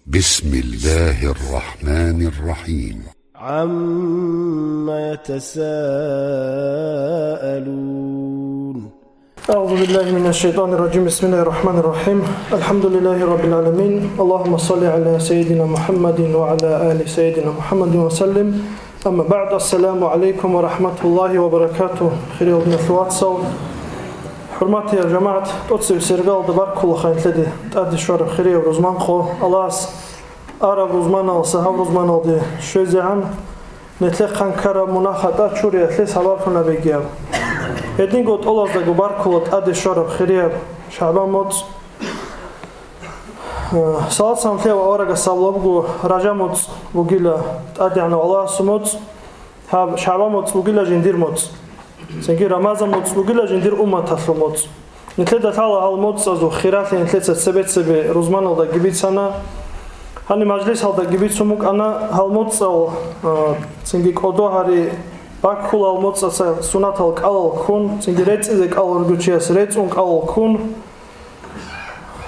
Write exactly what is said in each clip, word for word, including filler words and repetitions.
بسم الله الرحمن الرحيم. عم يتساءلون. أعوذ بالله من الشيطان الرجيم. بسم الله الرحمن الرحيم. الحمد لله رب العالمين. اللهم صل على سيدنا محمد وعلى آل سيدنا محمد وسلم. أما بعد. السلام عليكم ورحمة الله وبركاته. Хириял диналъул вацал, хӀурматиял жамагӀат, тӀоцебесеб иргаялда баркула нилъеде тӀаде щвараб хирияб рузман къо. Аллагьас араб рузманалдаса гьаб рузманалде щвезегӀан, нилъехъан ккараб мунагь-хатӀа чуриялъе сабаблъун гьабегияб. Гьединго тӀолаздаго баркула тӀаде щвараб хирияб шагӀбан моцӀ. Э, салат-салам лъеяв аварагас абулеб буго, Ражаб моцӀ бугила ТӀадегӀанав Аллагьасул моцӀ, гьаб шагӀбан моцӀ бугила жиндир моцӀ. Цинги Рамазан моцӀ бугила жиндир умматалъул моцӀ. Нилъеда лъала гьал моцӀазул хиралъи нилъеца цебе-цебе рузманалдаги бицана. Гьаниб мажлисалдаги бицун букӀана гьал моцӀал, а, цинги кӀодо гьари баккула гьал моцӀаца сунатал кӀалал ккун, цинги рецӀизе кӀалал ругев чияс рецӀун кӀалал ккун,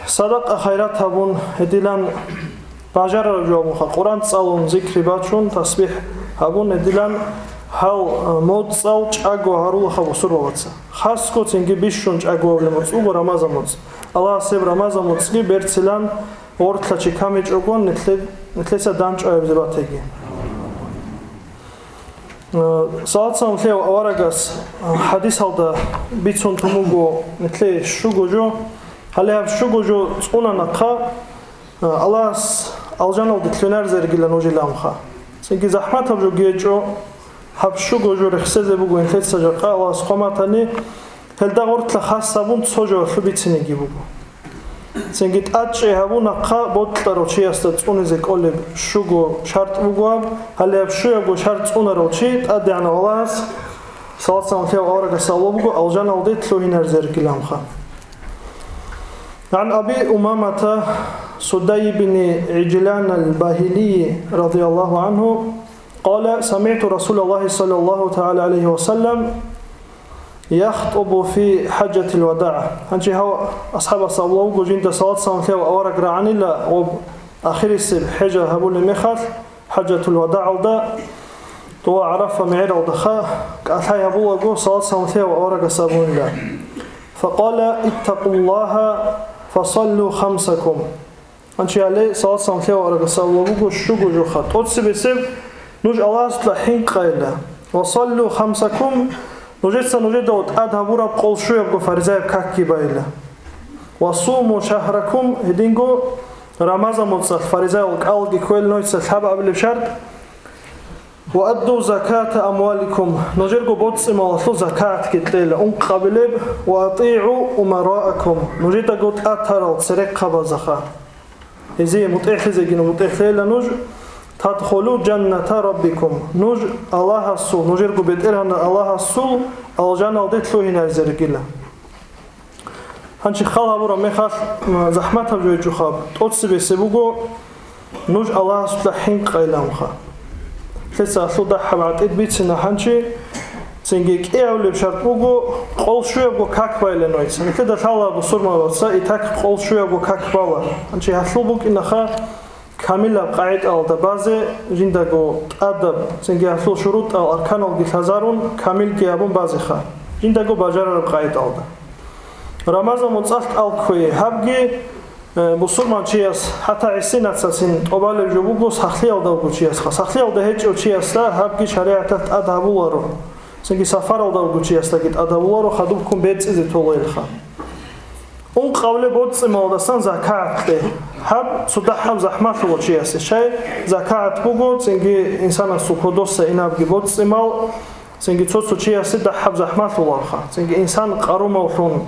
садакъа-хайрат гьабун, гьедилан бажарараб жо гьабунха, Къуръан цӀалун, зикри бачун, тасбихӀ гьабун, гьедилан гьал, а, моцӀал чӀаго гьарулаха бусурбабаца. Хасго цинги бищун чӀаго гьабулеб моцӀ буго Рамазан моцӀ. Аллагьас гьеб Рамазан моцӀги берцилан, гъорлъа чи камичӀого, нилъе-, нилъеца дандчӀвай гьабизе батаги. Э, салат-салам лъеяв аварагас, э, хӀадисалда бицун тун буго нилъее щуго жо. Гьале гьаб щуго жо цӀуна нахъа, э, Аллагьас алжаналде лъугьинаризе ругила нужиланха. Цинги захӀматаб жоги гьечӀо, гьаб щуго жо рехсезе буго нилъеца жакъа Аллагьас хъван батани, гьелда гъорлъа хас гьабун цо жо гьалъуб бицинеги буго. Цинги тӀадчӀей гьабун нахъа бокьарав чиясда цӀунизе кӀолеб щуго шартӀ буго гьаб, гьале гьаб щуябго шартӀ цӀунарав чи ТӀадегӀанав Аллагьас, салат-салам лъеяв аварагас абулеб буго, алжаналде лъугьинаризе ругиланха. عن أبي أمامة سدي بن عجلان الباهلي رضي الله عنه قال: سمعت رسول الله صلى الله تعالى عليه وسلم يخطب في حجة الوداع. Гьанже гьав асхӀабас абулеб буго, жинда салат-салам лъеяв авараг рагӀанила ва ахирисеб хӀежа гьабулеб мехалъ, ХӀажатул-ВадагӀалда, дова ГӀарафа мегӀералдаха кӀалъай гьабулаго, салат-салам лъеяв аварагас абунила: فقال: اتقوا الله فصلوا خمسكم. Гьанже гьале салат-салам лъеяв аварагас абулеб буго щуго жоха: тӀоцебесеб нуж Аллагьасда хӀинкъайила. وصلوا خمسكم, нужеца нужеда тӀад гьабураб къол щуябго фаризаяб какги байила. وصوموا شهركم, гьединго Рамазан моцӀалъ фаризаял кӀалги кквел нойца лъабабилеб шартӀ. وأدوا زكاة أموالكم, нужерго боцӀи-малалъул закагӀатги кьела, ункъабилеб. وأطيعوا أمراءكم, нужедаго тӀатарал церехъабазаха. Гьезие мутӀигӀлъизеги мутӀигӀлъейила нуж. تدخلوا جنة ربكم, нуж Аллагьасул, нужерго БетӀергьан Аллагьасул алжаналде лъугьинаризе ругила. Гьанже хал гьабураб мехалъ, м, захӀматаб жо гьечӀо хаб, тӀоцебесеб буго нуж Аллагьасда хӀинкъайиланха. Лъеца алъул дагьаб гӀатӀид бицина гьанже, цинги кӀиабилеб шартӀ буго, къол щуябго как байила нойца. Нилъеда лъала бусурман ваца, итак, къол щуябго как бала. Гьанже гьалъул букӀинаха камилаб къагӀидаялда базе, жиндаго тӀадаб, цинги гьалъул шурутӀал, арканалги лъазарун, камилги гьабун базеха, жиндаго бажарараб къагӀидаялда. Рамазан моцӀалъ кӀал кквей, гьабги, э, бусурманчияс, хӀатта гӀисинацалъин тӀубалеб жо буго сахлъиялда вугев чиясха. Сахлъиялда гьечӀев чиясда гьабги шаригӀаталъ тӀад гьабуларо. Цинги сапаралда вугев чиясдаги тӀад гьабуларо, хадубккун бецӀизе толейилха. Ункъабилеб боцӀи-малдасан закагӀат кье. Гьаб цо дагьаб захӀмалъула чиясе. Щай, закагӀат буго, цинги инсанасул кодоса инабги боцӀи-мал, цинги цо-цо чиясе дагьаб захӀмалъуларха. Цинги инсан къарумавлъун,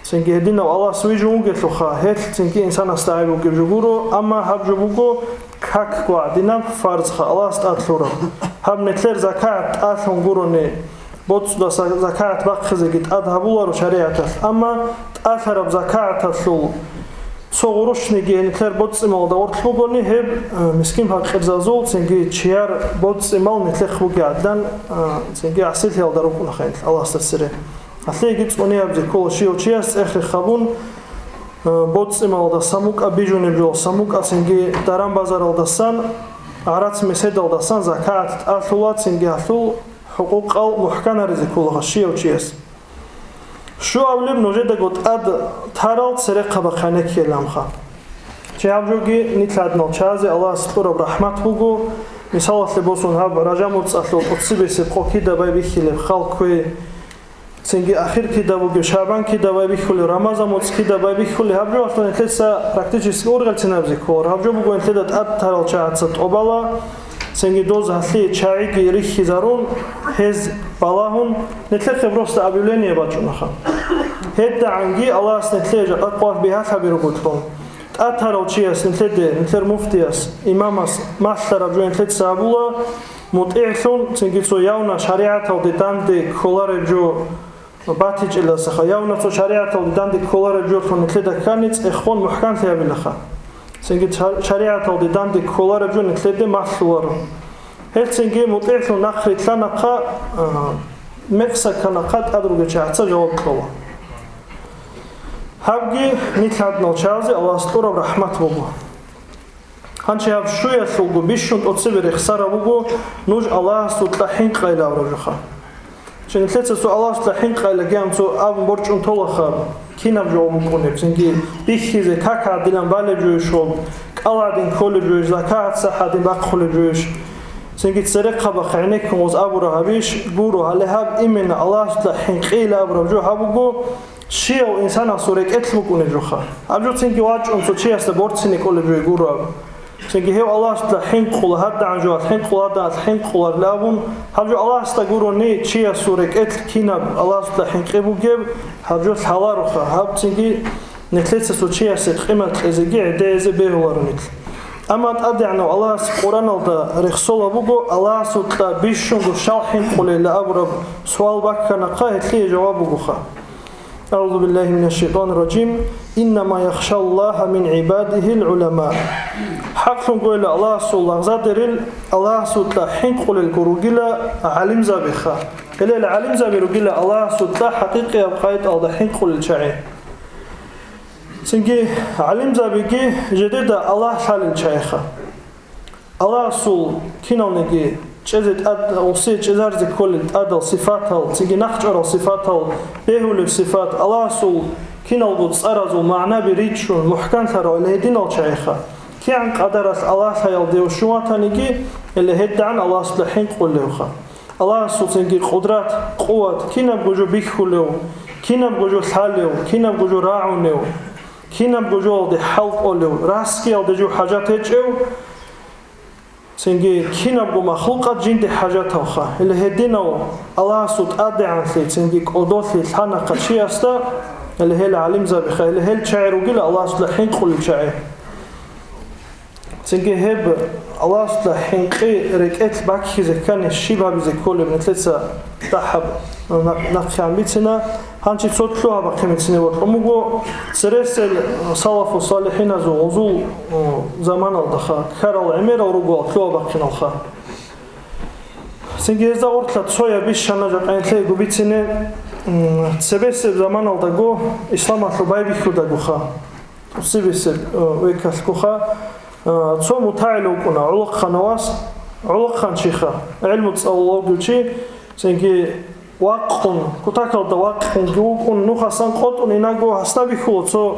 цинги гьединав Аллагьас вижун вугелъулха, гьелъ цинги инсанасда гӀайиб бугеб жо гуро, амма гьаб жо буго какго гӀадинаб фарзха, Аллагьас тӀад лъураб. Гьаб нилъер закагӀат тӀалъун гурони, боцӀудаса закагӀат бахъизеги тӀад гьабуларо шаригӀаталъ, амма тӀалъараб закагӀаталъул цо гъурущниги нилъер боцӀи-малда гъорлъ бугони, гьеб, э, мискин-пакъирзазул, цинги чияр боцӀи-мал нилъехъ бугегӀадлан, э, цинги гӀасилъиялда рукӀунаха нилъ Аллагьасда цере. Гьалъиеги цӀунеяб зиккула щив чияс цӀех-рех гьабун, Э, боцӀцӀималдасан букӀа, бижунеб жоласан букӀа, цинги даран-базаралдасан, гӀарац-меседалдасан закагӀат тӀалъула, цинги гьалъул хӀукъукъал мухӀканаризе ккола гьащияв чияс. Щуабилеб нужедаго тӀад тарал церехъабахъ гӀенеккеламха. Чи гьаб жоги нилъ гӀадинал чазе Аллагьас кьураб рахӀмат буго, мисалалъе босун, гьаб Ражаб муцӀалъул тӀоцебесеб къо кида байбихьилеб хал кквей, цинги ахир кида бугеб, ШагӀбан кида байбихьулеб, Рамазан муцӀ кида байбихьулеб, гьаб жоялъул нилъеца практически ургъелцинабизе кколар. Гьаб жо буго нилъеда тӀад тарал чагӀаца тӀобала, цинги доз гьалъие чагӀиги рихьизарун, гьез балагьун, нилъехъе просто объявление бачӀунаха. ГьедигӀанги Аллагьас нилъее жакъа къварх бигьалъаби руготлъун. ТӀад тарав чияс нилъеде, нилъер муфтияс, имамас малъараб жо нилъеца гьабула, мутӀигӀлъун, цинги цо явна шаригӀаталде данде кколареб жо батичӀеласаха, явна цо шаригӀаталде данде кколареб жолъун нилъеда ккани цӀехон мухӀканлъи гьабилаха. Цинги ша-, шаригӀаталде данде кколареб жо нилъеде малъуларо. Гьелцинги мутӀигӀлъун нахърилълъанахъа, а, мекъса кканахъа тӀад ругел чагӀаца жаваб кьола. Гьабги нилъ гӀадинал чазе Аллагьас кьураб рахӀмат буго. Гьанже гьаб щуялъулго бищун тӀоцебе рехсараб буго нуж Аллагьасукьа хӀинкъайилавра жоха. Чи нилъеца цо Аллагьасукьа хӀинкъайилаги гьанцо абун борчӀун толаха, кинаб жо букӀунеб, цинги бихьизе как гӀадилан балеб жойищ гъоб, кӀал гӀадин кколеб жойищ, закагӀат сахӀ гӀадин бахъулеб жойищ, цинги церехъабахъ гӀенеккун гъоз абура гьабищ гуро, гьале гьаб именно Аллагьасукьа хӀинкъийилабураб жо гьаб буго, щияв инсанасул рекӀелъ букӀунеб жоха. Гьаб жо цинги вачӀун цо чиясда борцине кӀолеб жой гуро аб. Цинги гьев Аллагьасда хӀинкъула, гьадагӀан жоялъ хӀинкъула, гьадагӀалъ хӀинкъуларила абун, гьаб жо Аллагьасда гурони, чиясул рекӀелъ кинаб Аллагьасда хӀинкъи бугеб, гьаб жо лъалароха, гьаб цинги нилъеца цо чиясе къимат кьезеги гӀедегӀизе бегьуларо нилъ. Амма ТӀадегӀанав Аллагьас Къуръаналда рехсола буго, Аллагьасукьа бищунго щал хӀинкъулейилан абураб суал бакканахъа, гьелъие жаваб бугоха. أعوذ بالله من الشيطان الرجيم. إنما يخشى الله من عباده العلماء. ХӀакълъун гойила Аллагьасул лагъзадерил, Аллагьасукьа хӀинкъулелго ругила гӀалимзабиха. Гьелел гӀалимзаби ругила Аллагьасукьа хӀакъикъияб къайдалда хӀинкъулел чагӀи. Цинги гӀалимзабиги жедеда Аллагь лъалел чагӀиха. Аллагьасул киналниги чӀезе тӀад-, гъосие чӀезаризе кколел тӀадал сифатал, цинги нахъчӀварал сифатал, бегьулеб сифат, Аллагьасул киналго цӀаразул магӀнаби риччун мухӀканлъарал гьединал чагӀиха. КигӀан къадаралъ Аллагь лъаялде щун ватаниги, гьеле гьедигӀан Аллагьасда хӀинкъулевха. Аллагьасул цинги къудрат, къуват, кинабго жо бихьулев, кинабго жо лъалев, кинабго жо рагӀунев, кинабго жоялде хӀал кӀолев, расгиялде жо хӀажат гьечӀев, цинги кинабго махлукъат жинде хӀажаталха. Гьеле гьединав Аллагьасул тӀадегӀанлъи, цинги кӀодолъи лъанахъа чиясда, гьеле гьел гӀалимзабиха, гьеле гьел чагӀи ругила Аллагьасда хӀинкъулел чагӀи. Цинги гьеб Аллагьасда хӀинкъи рекӀелъ баккизе ккани щиб гьабизе кколеб нилъеца дагьаб на-, нахъе гьанбицина. Гьанчи цо лъугьа-бахъи мицинеб бокьун буго, цересел салафу салихӀиназул гъозул, о, заманалдаха ккарал гӀемерал ругоал лъугьа-бахъиналха. Цинги гьезда гъорлъа цояб бищана жакъа нилъеего бицине, м, цебесеб заманалдаго, исламалъул байбихьудагоха, цебесеб, э, векалъгоха, э, цо мутагӀил вукӀуна гӀолохъанав вас, гӀолохъанчиха, гӀелму цӀалулев чи, цинги вакъун, кутакалда вакъунги вукӀун, нухасан къотӀун инаго гьасда бихьула цо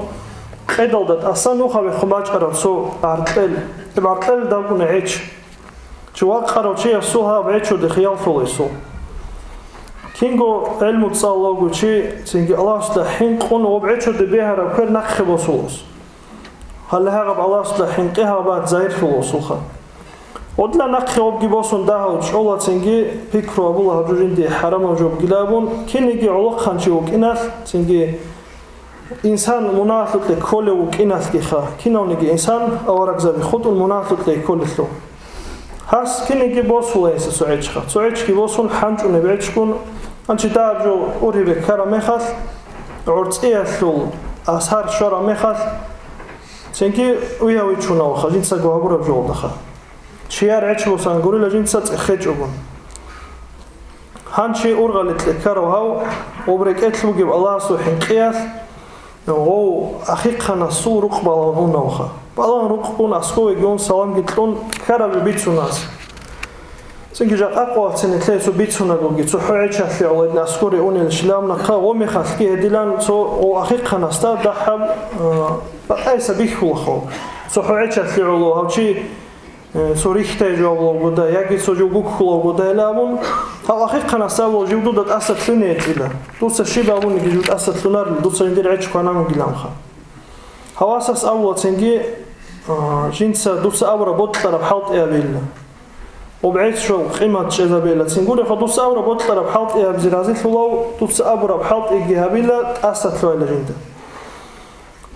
къедалда тӀасан нухабехун бачӀараб цо гӀаркьел. Гьеб гӀаркьелалда букӀуна гӀеч. Чи вакъарав чиясул гьаб гӀечоде хияллъула гьесул. Кинго гӀелму цӀалулев чи, цинги Аллагьасда хӀинкъун гьеб гӀечоде бегьараб квер нахъе босулас. Гьале гьагъаб Аллагьасда хӀинкъи гьабат загьирлъуласулха. Гьедила нахъе гьебги босун дагьав чӀола, цинги пикру гьабула гьаб жо жинде хӀарамаб жо бугилан абун, кинниги гӀолохъанчи вукӀиналъ, цинги инсан мунагьалъукье кколев вукӀиналъгиха, кинавниги инсан аварагзаби хутӀун мунагьалъукье кколелъул. Гьас кинниги босула гьесда цо гӀечха. Цо гӀечги босун, хӀанчӀунеб гӀечгун, гьанчи дагьаб жо ургьибе ккараб мехалъ, гӀорцӀиялъул асар щвараб мехалъ, цинги уяв вичунавха, жинцаго гьабураб жолдаха. Чияр гӀеч босан гурила жинца цӀехечӀогун. Гьанчи ургъаликье ккарав гьав, гьеб рекӀелъ бугеб Аллагьасул хӀинкъиялъ, Гъов ахихъанасул рукъ балагьун унавха. Балагьун рукъ ун, аскӀовеги ун, саламги кьун, ккараб жо бицунас. Цинги жакъа къвалцин нилъее цо бицунагоги, цо хӀу гӀечалъе гӀоло гьедин аскӀоре унел щилаб нахъа, гъо мехалъги гьедилан цо гъов ахихъанасда дагьаб, а, бакӀайса бихьулахъо. Цо хӀу гӀечалъе гӀоло гьав чи, э, цо рихьдай жо абулавгода, яги цо жо гуккулавгода гьеле абун, гьав ахихъанас абула жив дуда тӀаса лъуне гьечӀила. Дуца щиб абуниги жив тӀаса лъунарила, дуца жиндир гӀеч кванан вугиланха. Гьавасас абула цинги, а, жинца дуца абураб бокьараб хӀалтӀи абейилла. ГъобгӀечӀо къимат чӀезабейилла. Цин гурехъо дуца абураб бокьараб хӀалтӀи гьабизе разилъулав, дуца абураб хӀалтӀиги гьабила, тӀаса лъугьайилла жинда.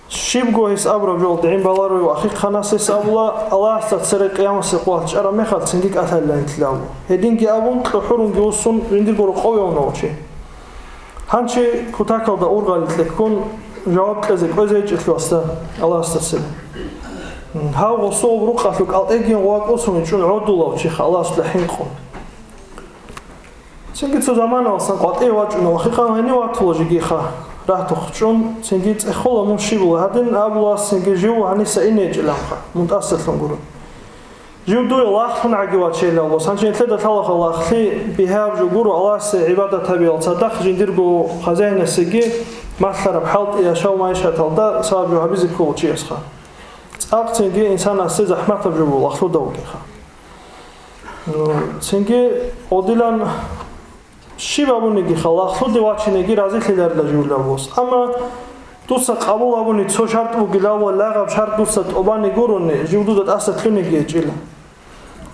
Щибго гьес абураб жо гӀин баларо, ахихъанас гьес абула, Аллагьасда цере къиямасеб къоялъ чӀараб мехалъ цинги кӀалъалилан нилъеда абу. Гьединги абун, кьухӀурунги вуссун, жиндирго рокъове уна чи. Гьанчи кутакалда ургъали кьеккун, жаваб кьезе кӀвезе гьечӀелъул васда, Аллагьасда цере. Гьав гъосул рукъалъул кӀалтӀегин гъвакӀусун ичӀун гӀодулав чиха Аллагьасда хӀинкъун. Цинги цо заманаласан къватӀив вачӀуна ва хикъан гьенив ватула жигиха, рагьтухъ чӀун, цинги цӀехола мун щибула гьадин абулас, цинги жив гьаниса ине гьечӀиланха, мун тӀасалъун гуро. Жив дуе лагълъун гӀаги вачейилан, ва санчи нилъеда лъалаха лагълъи бигьаб жо гуро Аллагьасе гӀибадат гьабиялъ цадахъ жиндирго хазяинасеги малъараб хӀалтӀи яшав майшаталда сабаб жо гьабизе ккола чиясха. ЦӀакъ цинги инсанасе захӀматаб жо буго лагълъуда вукӀиха. Ну, цинги гъодилан щиб абунигиха, лагълъуде вачинеги разилъиларила жив лавос. Амма дуца къабул абуни цо шарт бугилав ва лагъаб шарт дуца тӀубани гурони, жив дуда тӀаса лъунеги гьечӀила.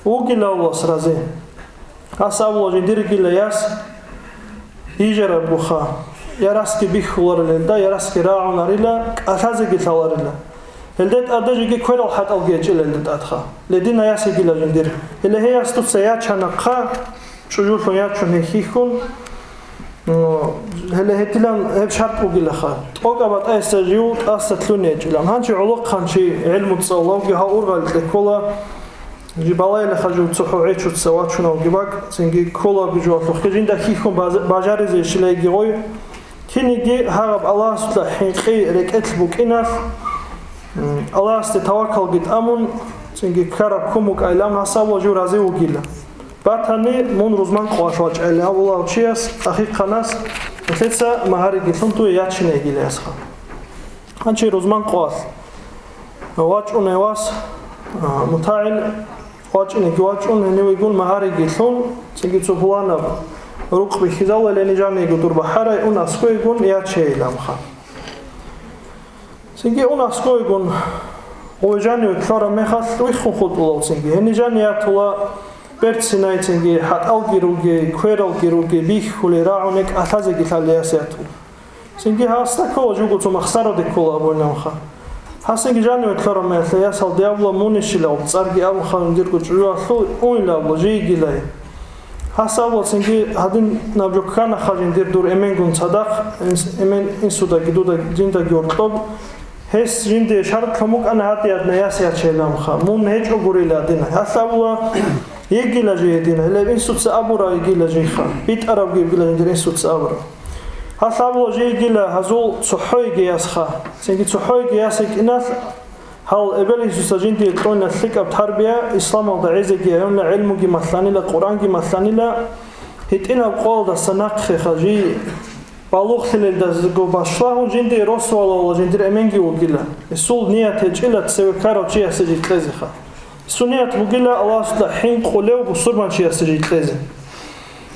Вугилавас рази. Ас абула жиндиргила яс, Гьижараб буха, я расги бихьуларел гьелда, я расги рагӀунарила, кӀалъазеги лъаларила. Гьелде тӀаде жеги кверал хӀатӀалги гьечӀила гьелде тӀадха. Ледина яс йигила жиндир. Гьеле гьей яс дуца ячана хъа, чӀужулъун ячун гьей хьихьун. Ну, гьеле гьедилан гьеб шарт бугилаха. ТӀокӀаб батӀайса жив тӀаса лъуни гьечӀилан. Гьанчи гӀолохъанчи гӀилму цӀалулавги гьав ургъали кьеккола. Жибалайла хажув цохӀо гӀечуца вачунавги бакӀ, цинги кколабги жугьалъухъе жинда хьихьун баз-, бажаризе щилайги гъой, киниги гьагъаб Аллагьасда хӀинкъи рекӀелъ букӀиналъ, м, Аллагьасде тавакалги тӀамун, цинги ккараб ккун букӀайилан гьасаб ва жив рази вугила. Батани, мун рузман къоялъ вачӀайилан абулав чияс, ахихъанас, нилъеца магьариги лъун дуе ячинайгила ясха. Гьанчи рузман къоялъ вачӀунев вас, а, мутагӀил вачӀинеги вачӀун, гьенивегун магьариги лъун, цинги цо пуланаб рукъ бихьизавла, лени жаниго дур бахӀарай ун аскӀойгун ячейиланха. Цинги ун аскӀойгун гъой жаниве ккараб мехалъ виххун хутӀулал цинги. Гьени жани ятула берцинай цинги, хӀатӀалги ругей, квералги ругей, бихьулей, рагӀуней, кӀалъазеги лъалей яс ятула. Цинги гьасда ккола жуго цо махсараде ккола абуинанха. Гьасинги жаниве ккараб мехалъ ясал диабла мунищилав цӀарги абунха жиндирго чӀужуялъул уйла абула жийгилай. Гьас абула цинги гьадинаб жо кканаха жиндир дур эменгун цадахъ, инс-, эмен инсудаги дуда жиндаги гьоркьоб. Гьес жинде шарт лъун букӀана гьадиядна яс ячейиланха, мун гьечӀо гурила гьадина. Гьалъ абула, йигила жий гьедина, гьелеб инсуца абура йигила жийха, битӀарабги йигила жиндир инсуца абура. Гьалъ абула жий йигила гьазул цохӀойги ясха, цинги цохӀойги яс йикӀиналъ, гьал эбел инсуца жиндие кьуна лъикӀаб тарбия, исламалда гӀезеги гьаюнила, гӀилмуги малъанила, Къуръанги малъанила, гьитӀинаб къоялдаса нахъеха жий балугълъилелдазго башлагьун жиндие росулавала жиндир эменги вугила. Гьесул ният гьечӀила цеве ккарав чиясе жий кьезеха. Гьесул ният бугила Аллагьасда хӀинкъулев бусурманчиясе жий кьезе.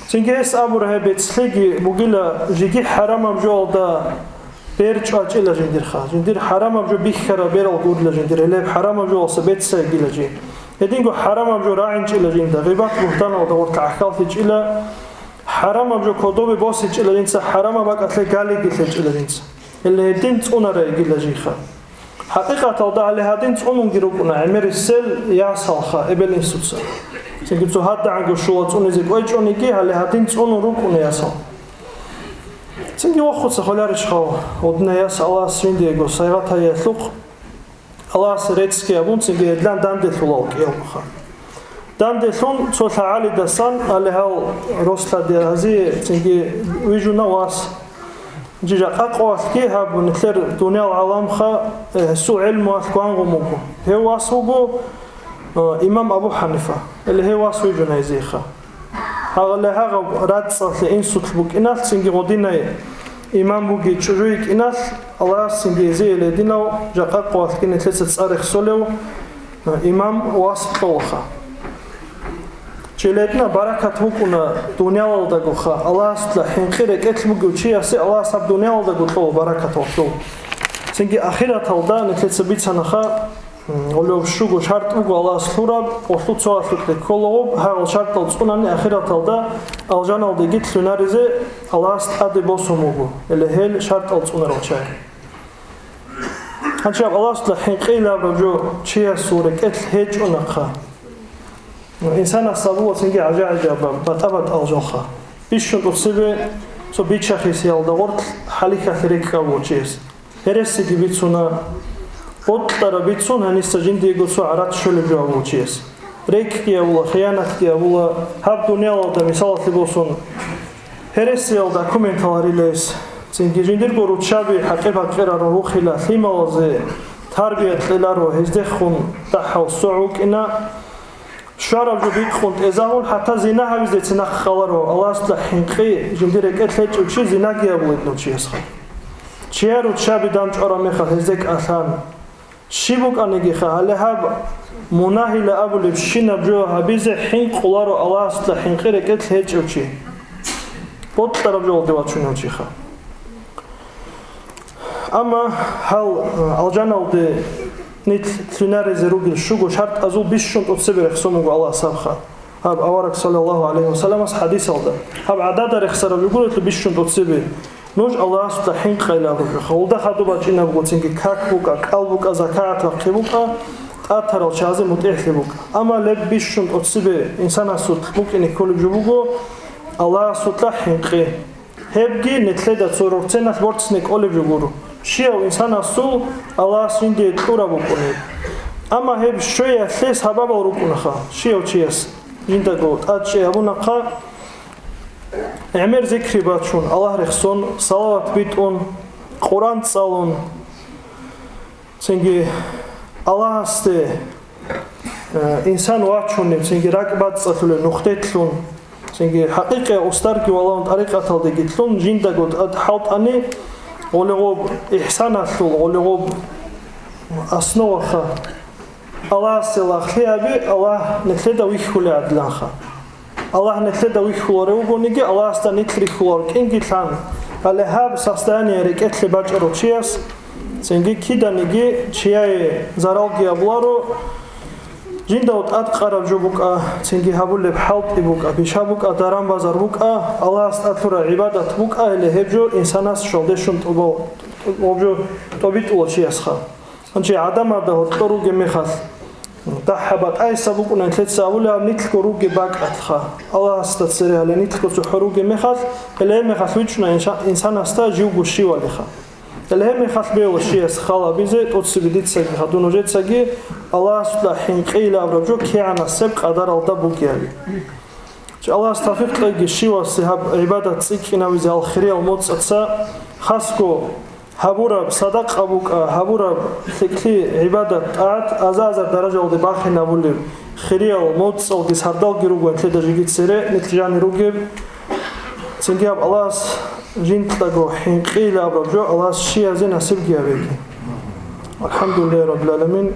Цинги гьес абура гьеб бецлъиги бугила, жеги хӀарамаб жоялда бер чӀвачӀила жиндирха. Жиндир хӀарамаб жо бихьараб берал гурила жиндир, гьелеб хӀарамаб жоялдаса бецайгила жи. Гьединго хӀарамаб жо рагӀинчӀила жинда, гъибат-бугьтаналда гъоркьа гӀахьаллъичӀила, хӀарамаб жо кодобе босичӀила жинца, хӀарамаб бакӀалъе галиги лъечӀила жинца. Гьеле гьедин цӀунарайгила жийха. ХӀакъикъаталда гьале гьадин цӀунунги рукӀуна гӀемерисел ясалха эбел-инсуца. Цинги цо гьадагӀанго щула цӀунизе кӀвечӀониги, гьале гьадин цӀунун рукӀуна ясал. Цинги вахъуца холярищ хав, гъудна яс Аллагьас жиндиего сайгъат гьаялъухъ, Аллагьас реццги абун, цинги гьедлъан данделъулал кӀиявха. Данделъун цо лъагӀалидасан, гьале гьал росладе гьазие цинги вижуна вас. Жакъа къоялъги гьаб нилъер дуниял гӀаламха, э, гьесул гӀелмуялъ гвангъун вуго. Гьев вас вуго, э, имам Абу Ханифа, или гьев вас вугевин гьезиеха. Гьагъале гьагъаб рацӀцӀалъе инсулъ букӀиналъ цинги гъодинай имам буги чӀужу йикӀиналъ, Аллагьас цинги гьезие гьединав жакъа къоялъги нилъеца цӀар рехсолев, э, имам вас кьолаха. Чи гьединаб баракат букӀуна дуниялалдагоха, Аллагьасда хӀинкъи рекӀелъ бугев чиясе Аллагьас гьаб дуниялалдаго кьола баракат гьелъул. Цинги ахираталда нилъеца бицанаха, м, гьелъул щуго шартӀ буго Аллагьас лъураб, гьелъул цоялъухъе кколаго, гьагъал шартӀал цӀунани ахираталда алжаналдеги лъунаризе Аллагьас тӀаде босун буго, или гьел шартӀал цӀунарал чагӀи. Гьанчаб Аллагьасда хӀинкъи абураб жо чиясул рекӀелъ гьечӀо нахъа. Инсанас гьабула цинги гӀажа-гӀажаба, батӀа-батӀал жоха. Бищун тӀоцебе цо бича-хисиялда гъорлъ хӀалихьалъи рекӀкӀ абула чияс. Гьересиги бицуна, бокьараб бицун гьаниса жиндиего цо гӀарац щолеб жо абула чияс. РекӀкӀги абула, хиянатги абула, гьаб дуниялалда мисалалъе босун, гьересиял документал гьарила гьес. Цинги жиндирго руччаби хӀакъир-хӀакъирал рухила лъималазе тарбия кьеларо, гьездехун дагьал согӀ вукӀина. Щвараб жо бикъун тӀезагьун, хӀатта зина гьавизецин нахъ къаларо, Аллагьасда хӀинкъи жиндир рекӀелъ гьечӀев чи зинаги гьабулеб нур чиясха. Чияр руччаби дандчӀвараб мехалъ гьезде кӀалъан. Щиб букӀанигиха, гьале гьаб мунагьила абулебщинаб жо гьабизе хӀинкъуларо Аллагьасда хӀинкъи рекӀелъ гьечӀев чи. Бокьараб жоялде вачунев чиха. Амма гьал, э, алжаналде нилъ лъунаризе ругел щуго шартӀазул бищун тӀоцебе рехсон буго Аллагьас гьабха. Гьаб авараг саллаллагьу гӀалайгьи вассаламас хӀадисалда. Гьаб гӀадада рехсараб жо гурелъул бищун тӀоцебе. Нуж Аллагьасда хӀинкъайилан ругеха. Гьелда хадуб бачӀинаб буго цинги как букӀа, кӀал букӀа, закагӀат бахъи букӀа, тӀатарал чагӀазе мутӀигӀлъи букӀа. Амма леб бищун тӀоцебе инсанасулъ букӀине кколеб жо буго Аллагьасулъа хӀинкъи. Гьебги нилъеда цо рорценалъ борцине кӀолеб жо гуро. Щияв инсанасул Аллагьас жиндие кьураб букӀун гьеб. Амма гьеб щвеялъе сабабал рукӀунаха. Щияв чияс жиндаго тӀадчӀей гьабунахъа, гӀемер зикри бачун, Аллагь рехсон, салават битӀун, Къуран цӀалун, цинги Аллагьасде, э, инсан вачунеб, цинги ракӀбацӀцӀалъулеб нухделъун, цинги хӀакъикъияв устарги валагьун тӀарикъаталдеги лъун, жиндаго тӀад хӀалтӀани, гъолегъоб ихсаналъул, гъолегъоб основаха. Аллагьасе лагълъи гьаби, Аллагь нилъеда вихьулеб гӀадиланха. Аллагь нилъеда вихьуларев вугониги, Аллагьасда нилъ рихьулар кӀинги лъан. Гьале гьаб состояние рекӀелъе бачӀарав чияс, цинги киданиги чияе заралги гьабуларо, жинда тӀадкъараб жо букӀа, цинги гьабулеб хӀалтӀи букӀа, биша букӀа, даран-базар букӀа, Аллагьас тӀад лъураб гӀибадат букӀа, гьеле гьеб жо инсанас щвалдешун тӀубал-, тӀуб-, гьеб жо тӀобитӀула чиясха. Гьанже гӀадамазда гьоркьор ругеб мехалъ, дагьа батӀайса букӀуна нилъеца абулеб, нилъго ругеб бакӀалъха. Аллагьасда цере гьале нилъго цохӀо ругеб мехалъ, гьеле мехалъ вичӀуна инша-, инсанасда живго щивалиха. Гьеле мехалъ бегьула чияс хал гьабизе, тӀоцебе дицаги хадуб нужецаги, Аллагьасда хӀинкъи абураб жо кигӀанасеб къадаралда бугеяли. Аллагьас тавфикъ кьеги щивасе гьаб гӀибадат цӀикӀкӀинавизе гьал хириял моцӀаца, хасго гьабураб садакъа букӀа, гьабураб лъикӀлъи гӀибадат тӀагӀат аза-азар даражалде бахинабулеб хириял моцӀалги сардалги руго нилъеда жеги цере, нилъ жанир ругеб. Цинги гьаб Аллагьас жинтӀаго хӀинкъи абураб жо Аллагьас щиязе насибги гьабеги. АлхӀамдулиллагьи раббил гӀаламин.